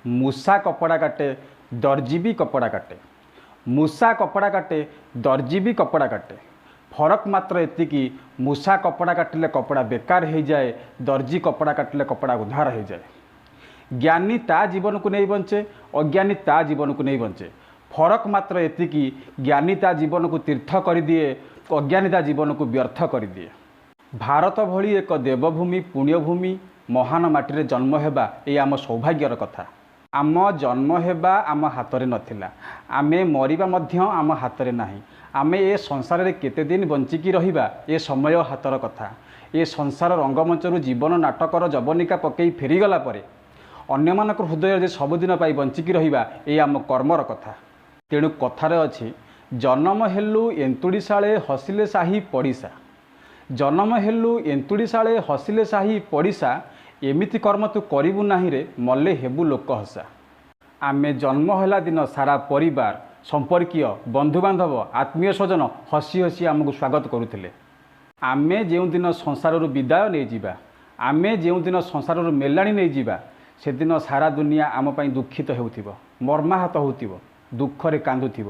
ମୂଷା କପଡ଼ା କାଟେ, ଦର୍ଜି ବି କପଡ଼ା କାଟେ। ମୂଷା କପଡ଼ା କାଟେ, ଦର୍ଜି ବି କପଡ଼ା କାଟେ। ଫରକ ମାତ୍ର ଏତିକି, ମୂଷା କପଡ଼ା କାଟିଲେ କପଡ଼ା ବେକାର ହେଇଯାଏ, ଦର୍ଜି କପଡ଼ା କାଟିଲେ କପଡ଼ା ଉଦ୍ଧାର ହେଇଯାଏ। ଜ୍ଞାନୀ ତା ଜୀବନକୁ ନେଇ ବଞ୍ଚେ, ଅଜ୍ଞାନୀ ତା ଜୀବନକୁ ନେଇ ବଞ୍ଚେ। ଫରକ ମାତ୍ର ଏତିକି, ଜ୍ଞାନୀ ତା ଜୀବନକୁ ତୀର୍ଥ କରିଦିଏ, ଅଜ୍ଞାନୀ ତା ଜୀବନକୁ ବ୍ୟର୍ଥ କରିଦିଏ। ଭାରତ ଭଳି ଏକ ଦେବଭୂମି, ପୁଣ୍ୟଭୂମି, ମହାନ ମାଟିରେ ଜନ୍ମ ହେବା ଏଇ ଆମ ସୌଭାଗ୍ୟର କଥା। ଆମ ଜନ୍ମ ହେବା ଆମ ହାତରେ ନଥିଲା, ଆମେ ମରିବା ମଧ୍ୟ ଆମ ହାତରେ ନାହିଁ। ଆମେ ଏ ସଂସାରରେ କେତେ ଦିନ ବଞ୍ଚିକି ରହିବା ଏ ସମୟ ହାତର କଥା। ଏ ସଂସାର ରଙ୍ଗମଞ୍ଚରୁ ଜୀବନ ନାଟକର ଜବନିକା ପକାଇ ଫେରିଗଲା ପରେ ଅନ୍ୟମାନଙ୍କ ହୃଦୟରେ ଯେ ସବୁଦିନ ପାଇଁ ବଞ୍ଚିକି ରହିବା ଏ ଆମ କର୍ମର କଥା। ତେଣୁ କଥାରେ ଅଛି, ଜନମ ହେଲୁ ଏନ୍ତୁଡ଼ିଶାଳେ ହସିଲେ ସାହି ପଡ଼ିଶା। ଜନମ ହେଲୁ ଏନ୍ତୁଡ଼ିଶାଳେ ହସିଲେ ସାହି ପଡ଼ିଶା, ଏମିତି କର୍ମ ତୁ କରିବୁ ନାହିଁରେ ମଲେ ହେବୁ ଲୋକ ହସା। ଆମେ ଜନ୍ମ ହେଲା ଦିନ ସାରା ପରିବାର, ସମ୍ପର୍କୀୟ, ବନ୍ଧୁବାନ୍ଧବ, ଆତ୍ମୀୟ ସ୍ୱଜନ ହସି ହସି ଆମକୁ ସ୍ୱାଗତ କରୁଥିଲେ। ଆମେ ଯେଉଁଦିନ ସଂସାରରୁ ବିଦାୟ ନେଇଯିବା, ଆମେ ଯେଉଁଦିନ ସଂସାରରୁ ମେଲାଣି ନେଇଯିବା, ସେଦିନ ସାରା ଦୁନିଆ ଆମ ପାଇଁ ଦୁଃଖିତ ହେଉଥିବ, ମର୍ମାହତ ହେଉଥିବ, ଦୁଃଖରେ କାନ୍ଦୁଥିବ।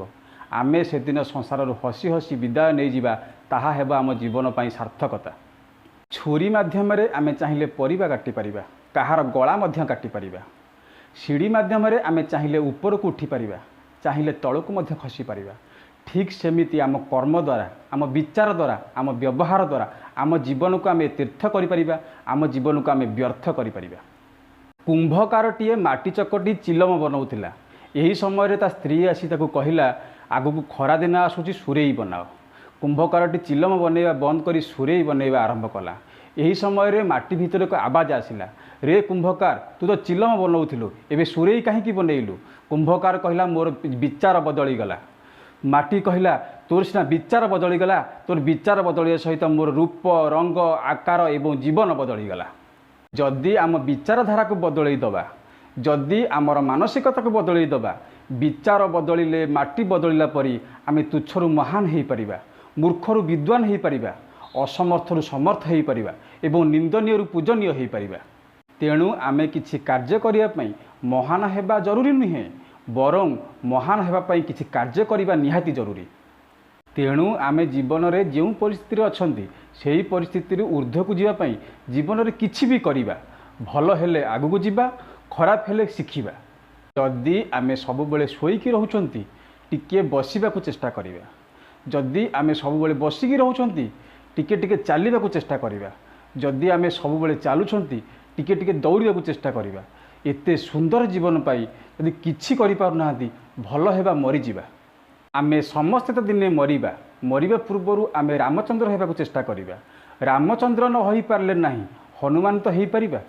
ଆମେ ସେଦିନ ସଂସାରରୁ ହସି ହସି ବିଦାୟ ନେଇଯିବା, ତାହା ହେବ ଆମ ଜୀବନ ପାଇଁ ସାର୍ଥକତା। ଛୁରୀ ମାଧ୍ୟମରେ ଆମେ ଚାହିଁଲେ ପରିବା କାଟିପାରିବା, କାହାର ଗଳା ମଧ୍ୟ କାଟିପାରିବା। ସିଡ଼ି ମାଧ୍ୟମରେ ଆମେ ଚାହିଁଲେ ଉପରକୁ ଉଠିପାରିବା, ଚାହିଁଲେ ତଳକୁ ମଧ୍ୟ ଖସିପାରିବା। ଠିକ୍ ସେମିତି ଆମ କର୍ମ ଦ୍ୱାରା, ଆମ ବିଚାର ଦ୍ୱାରା, ଆମ ବ୍ୟବହାର ଦ୍ୱାରା ଆମ ଜୀବନକୁ ଆମେ ତୀର୍ଥ କରିପାରିବା, ଆମ ଜୀବନକୁ ଆମେ ବ୍ୟର୍ଥ କରିପାରିବା। କୁମ୍ଭକାରଟିଏ ମାଟି ଚକଟି ଚିଲମ ବନାଉଥିଲା। ଏହି ସମୟରେ ତା ସ୍ତ୍ରୀ ଆସି ତାକୁ କହିଲା, ଆଗକୁ ଖରାଦିନ ଆସୁଛି, ସୁରେଇ ବନାଅ। କୁମ୍ଭକାରଟି ଚିଲମ ବନେଇବା ବନ୍ଦ କରି ସୁରେଇ ବନେଇବା ଆରମ୍ଭ କଲା। ଏହି ସମୟରେ ମାଟି ଭିତରେ ଏକ ଆବାଜ ଆସିଲା, ରେ କୁମ୍ଭକାର, ତୁ ତ ଚିଲମ ବନାଉଥିଲୁ, ଏବେ ସୁରେଇ କାହିଁକି ବନେଇଲୁ? କୁମ୍ଭକାର କହିଲା, ମୋର ବିଚାର ବଦଳିଗଲା। ମାଟି କହିଲା, ତୋର ସିନା ବିଚାର ବଦଳିଗଲା, ତୋର ବିଚାର ବଦଳିବା ସହିତ ମୋର ରୂପ, ରଙ୍ଗ, ଆକାର ଏବଂ ଜୀବନ ବଦଳିଗଲା। ଯଦି ଆମ ବିଚାରଧାରାକୁ ବଦଳେଇ ଦେବା, ଯଦି ଆମର ମାନସିକତାକୁ ବଦଳେଇ ଦେବା, ବିଚାର ବଦଳିଲେ ମାଟି ବଦଳିଲା ପରି ଆମେ ତୁଚ୍ଛରୁ ମହାନ ହେଇପାରିବା, ମୂର୍ଖରୁ ବିଦ୍ୱାନ ହେଇପାରିବା, ଅସମର୍ଥରୁ ସମର୍ଥ ହେଇପାରିବା ଏବଂ ନିନ୍ଦନୀୟରୁ ପୂଜନୀୟ ହେଇପାରିବା। ତେଣୁ ଆମେ କିଛି କାର୍ଯ୍ୟ କରିବା ପାଇଁ ମହାନ ହେବା ଜରୁରୀ ନୁହେଁ, ବରଂ ମହାନ ହେବା ପାଇଁ କିଛି କାର୍ଯ୍ୟ କରିବା ନିହାତି ଜରୁରୀ। ତେଣୁ ଆମେ ଜୀବନରେ ଯେଉଁ ପରିସ୍ଥିତିରେ ଅଛନ୍ତି, ସେହି ପରିସ୍ଥିତିରୁ ଉର୍ଦ୍ଧ୍ୱକୁ ଯିବା ପାଇଁ ଜୀବନରେ କିଛି ବି କରିବା। ଭଲ ହେଲେ ଆଗକୁ ଯିବା, ଖରାପ ହେଲେ ଶିଖିବା। ଯଦି ଆମେ ସବୁବେଳେ ଶୋଇକି ରହୁଛନ୍ତି, ଟିକିଏ ବସିବାକୁ ଚେଷ୍ଟା କରିବା। ଯଦି ଆମେ ସବୁବେଳେ ବସିକି ରହୁଛନ୍ତି, ଟିକେ ଟିକେ ଚାଲିବାକୁ ଚେଷ୍ଟା କରିବା। ଯଦି ଆମେ ସବୁବେଳେ ଚାଲୁଛନ୍ତି, ଟିକେ ଟିକେ ଦୌଡ଼ିବାକୁ ଚେଷ୍ଟା କରିବା। ଏତେ ସୁନ୍ଦର ଜୀବନ ପାଇଁ ଯଦି କିଛି କରିପାରୁନାହାନ୍ତି, ଭଲ ହେବା ମରିଯିବା। ଆମେ ସମସ୍ତେ ତ ଦିନେ ମରିବା। ମରିବା ପୂର୍ବରୁ ଆମେ ରାମଚନ୍ଦ୍ର ହେବାକୁ ଚେଷ୍ଟା କରିବା। ରାମଚନ୍ଦ୍ର ନ ହୋଇପାରିଲେ ନାହିଁ, ହନୁମାନ ତ ହେଇପାରିବା।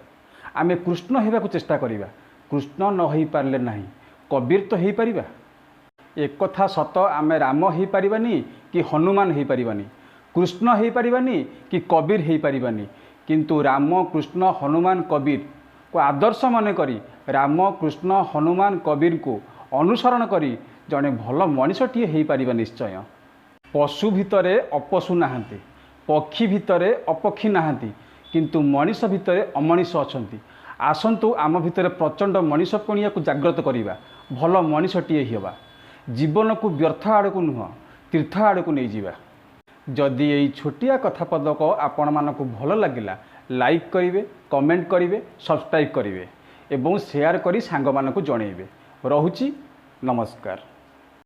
ଆମେ କୃଷ୍ଣ ହେବାକୁ ଚେଷ୍ଟା କରିବା। କୃଷ୍ଣ ନ ହୋଇପାରିଲେ ନାହିଁ, କବୀର ତ ହେଇପାରିବା। ଏକଥା ସତ, ଆମେ ରାମ ହେଇପାରିବାନି କି ହନୁମାନ ହେଇପାରିବାନି, କୃଷ୍ଣ ହେଇପାରିବାନି କି କବୀର ହେଇପାରିବାନି, କିନ୍ତୁ ରାମ, କୃଷ୍ଣ, ହନୁମାନ, କବୀରକୁ ଆଦର୍ଶ ମନେ କରି, ରାମ, କୃଷ୍ଣ, ହନୁମାନ, କବୀରଙ୍କୁ ଅନୁସରଣ କରି ଜଣେ ଭଲ ମଣିଷଟିଏ ହେଇପାରିବା ନିଶ୍ଚୟ। ପଶୁ ଭିତରେ ଅପଶୁ ନାହାନ୍ତି, ପକ୍ଷୀ ଭିତରେ ଅପକ୍ଷୀ ନାହାନ୍ତି, କିନ୍ତୁ ମଣିଷ ଭିତରେ ଅମଣିଷ ଅଛନ୍ତି। ଆସନ୍ତୁ ଆମ ଭିତରେ ପ୍ରଚଣ୍ଡ ମଣିଷ ପଣିଆକୁ ଜାଗ୍ରତ କରିବା, ଭଲ ମଣିଷଟିଏ ହେବା। ଜୀବନକୁ ବ୍ୟର୍ଥ ଆଡ଼କୁ ନୁହଁ, ତୀର୍ଥ ଆଡ଼କୁ ନେଇଯିବା। ଯଦି ଏଇ ଛୋଟିଆ କଥା ପଦକ ଆପଣମାନଙ୍କୁ ଭଲ ଲାଗିଲା, ଲାଇକ୍ କରିବେ, କମେଣ୍ଟ କରିବେ, ସବସ୍କ୍ରାଇବ୍ କରିବେ ଏବଂ ସେୟାର କରି ସାଙ୍ଗମାନଙ୍କୁ ଜଣାଇବେ। ରହୁଛି, ନମସ୍କାର।